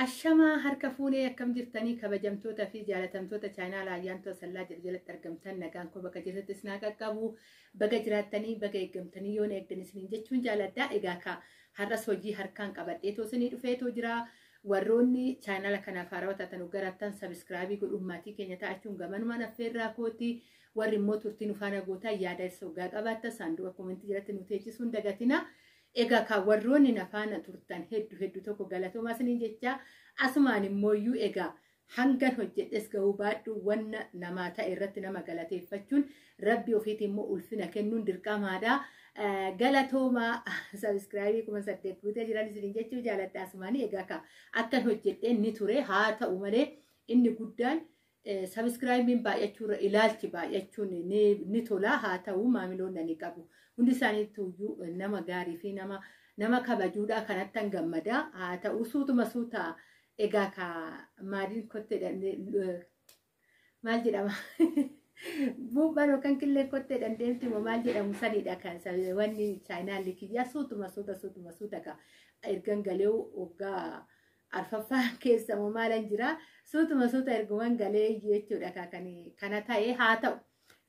Ashamaa harka fuunee akkam jirtanii kabajamtoota fi jaalatamtoota chaanaala Ayyaantuu Asallaa jedhu jalatti argamtan nagaan koo bakka jirtatti isin haa qaqqabu. Baga jiraattanii baga eeggamtanii yoon eegdan isiniin jechuun jaaladha. Egaa ka har'as hojii harkaan qabadheetoo isinii dhufeetoo jira. Warroonni chaanaala kanaaf haarawaa taatan garattan sabiskiraabii godhuun maatii keenya ta'achuun gamanumaan affeerraa kooti. Warri immoo turtii nu faana gootaa yaada isa qabaattan saanduqa koomentii jalatti nu teechisuun dagatina. Egaa kan warroonni na faana turtan hedduu hedduu tokko galatoomaa isiniin jecha asumaan immooyyuu egaa hangan hojjedhes gahuu baadhu wanna namaa ta'e irratti nama galateeffachuun rabbi ofiitii immoo ulfina kennuun dirqamaadha. Galatoomaa sabiskiraabii 8,000 guutee jiran isiniin jechuu jaaladha asumaanii egaa ka akkan hojjedheen ni ture haa ta'u malee inni guddaan sabiskiraabiin baay'achuurra ilaalchi baay'achuun ni tola haa ta'u maamiloonni ni qabu. Hundi isaaniitu nama gaarii fi nama kabajuudha kanattan gammada haa ta'u suutuma suuta egaa ka maaliin kotteedhaan maal jedhama buuphaan yookaan killee kotteedhaan deemti moo maal jedhamu sanidha kan wanni chaayinaalli kiyyaa suutuma suuta suutuma suuta ka ergan galee waggaa arfaffaa keessa moo maalan jira suutuma suuta erguman galee jechuudha kana ta'e haa ta'u.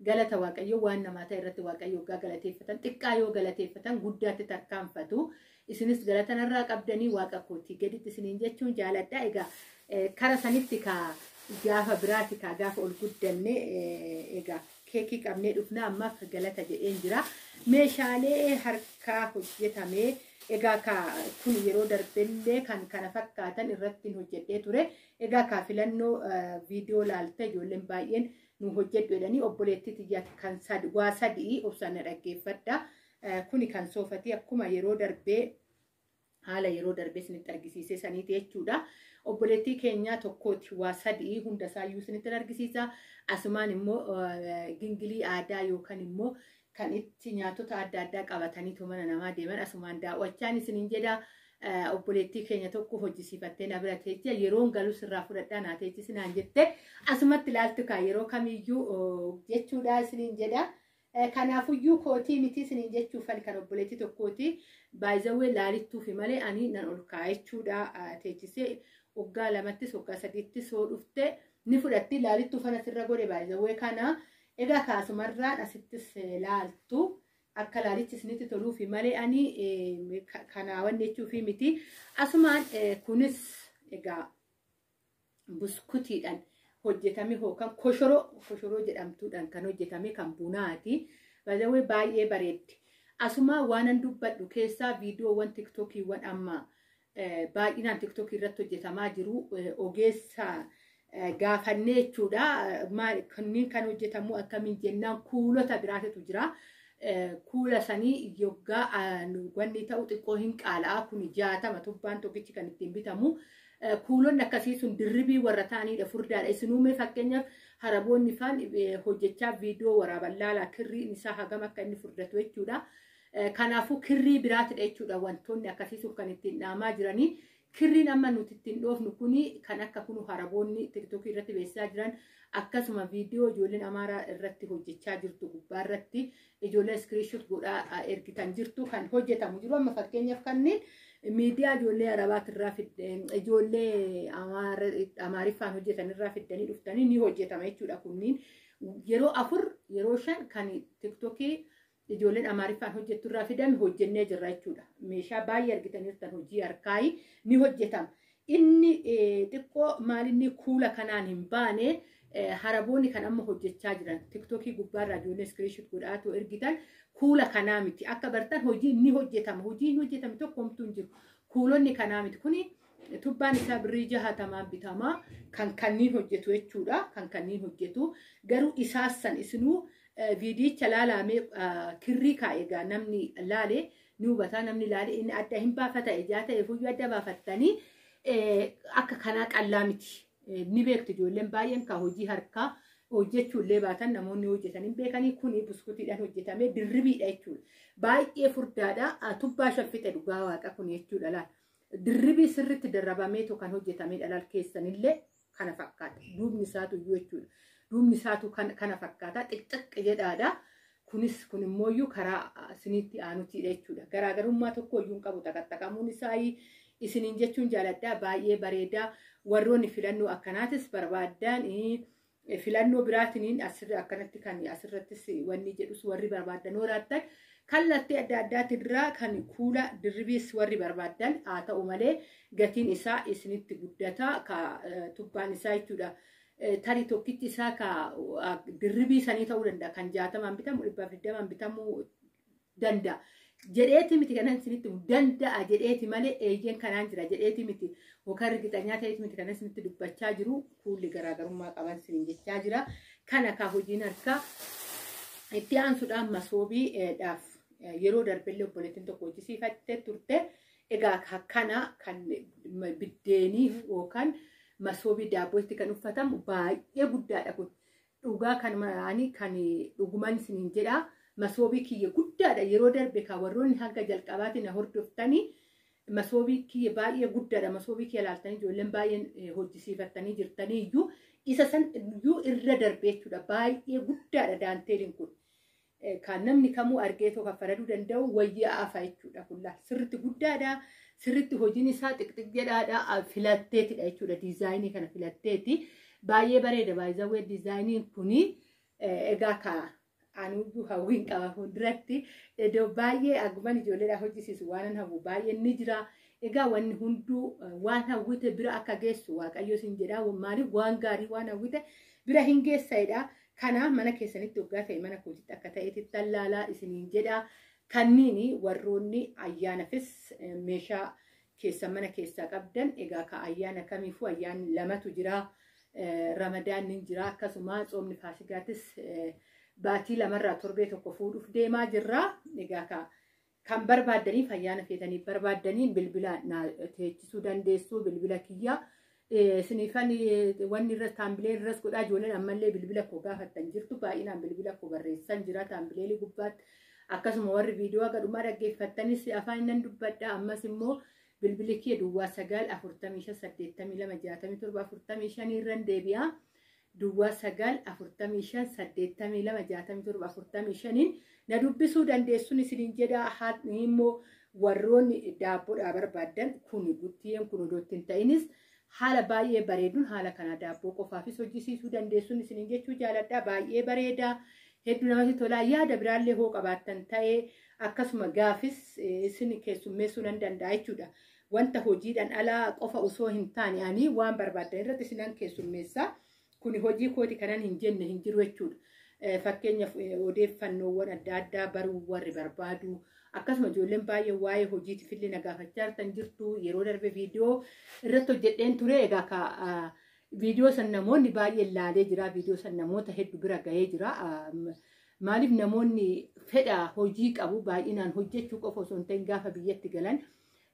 Galata waaqayyoo waan namaa ta'e irratti waaqayyo waggaa galateeffatan xiqqaa yoo galateeffatan guddaatti tarkaanfatu. Isinis galata narraa qabdanii waaqa kootii gaditti isiniin jechuun jaaladha. Egaa kara sanitti ka gaafa biraati ka gaafa ol guddanne egaa keekii qabnee dhufna ammaaf galata jedheen jira. Meeshaalee harkaa hojjetamee egaa ka kun yeroo darbellee kan kana fakkaatan irratti hojjedhee ture. Egaa ka filannoo viidiyoo laalte ijoolleen baay'een nu hojjedhu jedhanii obboleettii xiyyaatti kan waa sadii obsaan na dhaggeeffadha. Kuni kan soofatii akkuma yeroo darbee haala yeroo darbee isinitti argisiisee saniiti jechuudha. Obboleettii keenyaa tokkooti waa sadii hunda isaayyuu isinitti argisiisa. Asumaan immoo gingilii aadaa yookaan immoo kan itti nyaatota adda addaa qabataniitu mana namaa deeman asumaan daawwachaan isiniin jedha. Obboleettii keenya tokko hojjisiifattee na bira teechee yeroon galuu sirraa fudhadhaa naa teechisi naan jette asumatti ilaaltu kaa yeroo kamiyyuu jechuudha isiniin jedha. Kanaafuyyuu kootii miti isiniin jechuufan kan obboleettii tokkooti. Baay'izawwee laalittuufi malee ani nan ol kaa'a teechisee waggaa lamattis waggaa sadiittis soo dhufte ni fudhatti laalittuufan asirra godhe baay'izawwee kana. Egaa kaasumarraan asittis laaltu. Akka laalichi isinitti toluufi malee ani kanaa wanni jechuufi miti. Asumaan kunis egaa buskutiidhaan hojjetame yookaan koshoroo jedhamtuudhaan kan hojjetame kan bunaati. Baay'ee baay'ee bareeddi. Asuma waanan dubbadhu keessaa viidiyoowwan tiktookiiwwan amma baay'inaan tiktookii irratti hojjetamaa jiru ogeessa gaafannee jechuudha. Kanneen kan hojjetamu akkamiin jennaan kuulota biraatitu jira. Kuula sanii yoggaa wanni ta'u xiqqoo hin qaala'a kun 60 tubbaan tokkichi kan ittiin bitamu. Kuulonni akkasii sun dirribii warra ta'anidha furdaadha. Isinuumee fakkeenyaaf haraboonni faan hojjechaa viidiyoo waraaban laalaa kirriin isaa hagam akka inni furdatu jechuudha. Kanaafuu kirrii biraatidha jechuudha wantoonni akkasii sun kan ittiin dhaamaa jiranii. Kirriin amma nuti ittiin dhoofnu kuni kan akka kunu haraboonni tiktookii irratti beeksisaa jiran akkasuma viidiyoo ijoolleen amaaraa irratti hojjechaa jirtu gubbaa irratti ijoolleen iskiriishuut godhaa ergitan jirtu kan hojjetamu jiru. Amma fakkeenyaaf kanneen miidiyaa ijoollee arabaatirraa ijoollee amaariffaan hojjetan irraa fiddanii dhuftanii ni hojjetama jechuudha. Kunniin yeroo 4 yeroo 5 kan tiktookii ijoolleen amaariffaan hojjettu irraa fidame hojjennee jirra jechuudha. Meeshaa baay'ee argitaniirtan hojii harkaayi ni hojjetama. Inni xiqqoo maalinni kuula kanaan hin baane haraboonni kan amma hojjechaa jiran tiktookii gubbaarraa ijoolleen iskiriishuut godhaatoo ergitan kuula kanaa miti. Akka bartan hojiin ni hojjetama. Hojiin hojjetame tokko homtuu hin jiru. Kuulonni kanaa miti. Kuni tubbaan isaa birrii 60 bitamaa kan kanniin hojjetu jechuudha. Kan kanniin hojjetu. Garuu isaas san isinuu viidiyicha laalamee kirrii kaa'e egaa namni laale ni hubataa namni laale inni adda hin baafata ijaa ta'e fuyyuu adda baafattanii akka kanaa qallaa miti. Ni beektu ijoolleen baay'een ka hojii harkaa hojjechuullee baatan namoonni hojjetan hin beekanii kuni buskutiidhaan hojjetamee dirribiidha jechuudha. Baay'ee furdaadha. Tubbaa shaffixe dhugaa waaqa kun jechuudha laal. Dirribii sirriitti darrabameetu kan hojjetamedha laal keessanillee kana fakkaata. Duubni isaatu iyyuu jechuudha. Duubni isaatu kana fakkaata. Xixiqqi jedhaadha. Kunis kun immooyyuu karaa isinitti aanutiidha jechuudha. Garaagarummaa tokko iyyuu hin qabu taqaxaqamuun isaa Isiniin jechuun jaaladha. Baay'ee bareedaa. Warroonni filannoo akkanaatis barbaadan filannoo biraatiin asirra akkanatti kan asirrattis wanni jedhus warri barbaadan horaattan kallattii adda addaatirraa kan kuula dirribiis warri barbaadan haa ta'u malee gatiin isaa isinitti guddata ka tubbaan isaa jechuudha. Tarii tokkichi isaa ka dirribii sanii ta'uu danda'a. Kan 60 bitamu 120 bitamuu danda'a. Jedheeti miti kanan isinitti danda'a jedheeti malee eeyyeen kanaan jira jedheeti miti yookaan riqixanyaa ta'eeti miti kanan isinitti dubbachaa jiru kuulli garaagarummaa qaban isiniin jechaa jira. Kana ka hojiin harkaa itti aansuudhaan masoobiidhaaf yeroo darbellee obboleettiin tokko hojjisiifattee turte. Egaa kana kan biddeenii yookaan masoobii daabbootti kan uffatamu baay'ee guddaadha kun. Dhugaa kan maraanii kan dhuguman isiniin jedhaa. Masoobii kiyya guddaadha. Yeroo darbe kan warroonni hanga jalqabaatti na hordoftanii masoobii kiyya baay'ee guddaadha. Masoobii kiyya ilaaltanii ijoolleen baay'een hojjisiifattanii jirtanii iyyuu isa san iyyuu irra darbe jechuudha. Baay'ee guddaadha daanteeliin kun. Kan namni kamuu argee tokko faraduu danda'u wayyaa afa jechuudha. Kullaa sirriitti guddaadha. Sirriitti hojiin isaa xiqxiq jedhaadha. Filatteetidha jechuudha. Diizaayinii kana filatteeti. Baay'ee bareeda. Baay'ee diizaayiniin kuni egaa ka anuyyuu hawwiin qaba fuulduratti iddoo baay'ee aguman ijoolleedhaa hojjisiisu waan hawwu baay'een ni jira. Egaa wanni hunduu waan hawwite bira akka geessu Waaqayyo isin jedha. Maaliif waan gaarii waan hawwite bira hin geessadha. Kanaaf mana keessanitti waggaa ta'e mana kootitti akka ta'etti tallaalaa isiniin jedha. Kanniini warroonni ayyaanafis meeshaa keessan mana keessaa qabdan egaa ka ayyaana kamiifuu ayyaanni lamatu jira. Ramadaan ni jira akkasuma tsoomni faasigaatis baatii lamarraa torbee tokko fuudhuuf deemaa jirra. Egaa kan barbaaddaniif ayyaana feetaniif barbaaddaniin bilbila na teechisuu dandeessu bilbila kiyya. Isiniifan wanni irras taambilee irras godhaa ijoolleen ammallee bilbila koo gaafattan jirtu baay'inaan bilbila koo barreessan jira taambileelii gubbaatti. Akkasuma warri viidiyoo gadhumaa dhaggeeffattanis afaan nan dubbadha ammas immoo bilbilli kiyya duwwaa 9 45 82 67 45 irran deebi'a. Duwwaa 9 45 82 67 45 na dubbisuu dandeessuun isiniin jedha. Haadni immoo warroonni daabboodhaa barbaaddan kun guttiyeen kun odoo hin ta'inis haala baay'ee bareeduun haala kana daabboo qofaafis hojjisiisuu dandeessuun isiniin jechuu jaaladha. Baay'ee bareeda. Hedduu namatti tolaa. Yaada biraallee hoo qabaattan ta'ee akkasuma gaafis isin keessummeessuu nan danda'a jechuudha. Wanta hojiidhaan alaa qofa osoo hin taane ani waan barbaaddan irratti isinan keessummeessa. Kuni hojii kooti kanan hin jenne hin jiru jechuudha. Fakkeenyaaf odeeffannoowwan adda addaa baruu warri barbaadu akkasuma ijoolleen baay'ee waa'ee hojiitiif illee na gaafachaa jirtan jirtu. Yeroo darbe viidiyoo irratti hojjedheen ture. Egaa ka viidiyoo san namoonni baay'een laalee jira. Viidiyoo san namoota hedduu bira gahee jira. Maaliif namoonni fedha hojii qabu baay'inaan hojjechuu qofa osoo hin ta'in gaafa biyyatti galan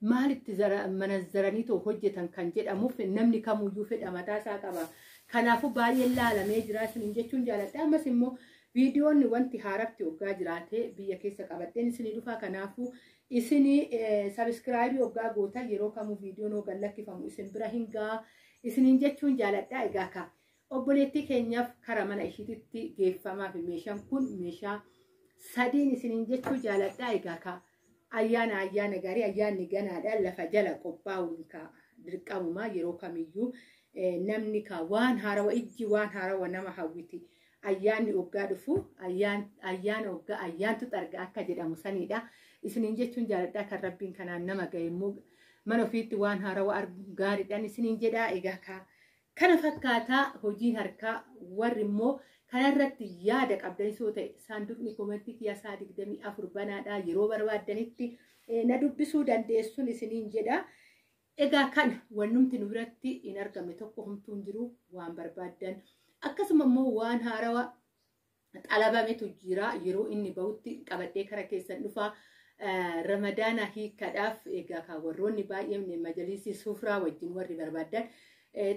maalitti manazzaranii too hojjetan kan jedhamuuf namni kamuyyuu fedha mataa isaa qaba. Kanaafuu baay'een laalamee jira isiniin jechuun jaaladha. Ammas immoo viidiyoonni wanti haaratti hoggaa jiraatee biyya keessa qabadheen isinii dhufa. Kanaafuu isinii sabiskiraayibii hoggaa gootan yeroo kamuu viidiyoon hoggan lakkifamu isin bira hin ga'a isiniin jechuun jaaladha. Egaa ka obboleettii keenyaaf kara mana ishiititti geeffamaa fi meeshaan kun meeshaa sadiin isiniin jechuu jaaladha. Egaa ka ayyaana ayyaana gaarii ayyaanni ganaadha lafa jala qophaa'uun ka dirqamumaa yeroo kamiyyuu namni ka waan haarawa ijji waan haarawa nama hawwiti. Ayyaanni hoggaa dhufu ayyaana hoggaa ayyaantu xarga akka jedhamu sanidha. Isiniin jechuun jaaladha. Kan rabbiin kanaan nama gahe immoo mana ofiitti waan haarawa arguu gaariidhaan isiniin jedha. Egaa ka kana fakkaataa hojiin harkaa warri immoo kanarratti yaada qabdanis yoo ta'e saanduqni koomentii kiyya isaa 24 banaadha. Yeroo barbaaddanitti na dubbisuu dandeessuun isiniin jedha. Egaa kana wannumti nu biratti hin argamne tokko homtuu hin jiru waan barbaaddan. Akkasuma immoo waan haarawa xalabametu jira yeroo inni bahutti qabadhee kara keessan dhufa. Ramadaana hiikadhaaf egaa kan warroonni baay'een majalisii sufraa wajjin warri barbaaddan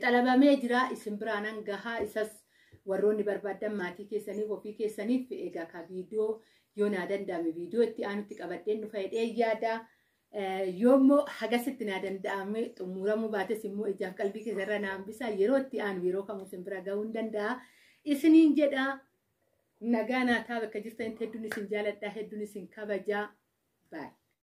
xalabamee jira isin biraanan gahaa isas warroonni barbaaddan maatii keessaniif ofii keessaniif egaa ka viidiyoo yoo naa danda'ame viidiyoo itti aanutti qabadheen dhufa jedhee yaada. Yoommoo hagasitti naa danda'ame xumuramuu baates immoo ijaaf qalbii keessarra na hambisa yeroo itti aanu yeroo kamuu isin bira gahuu hin danda'a. Isiniin jedha nagaa naa ta'a bakka jirtanitti hedduun isin jaaladha hedduun isin kabajaa. Baay'ee.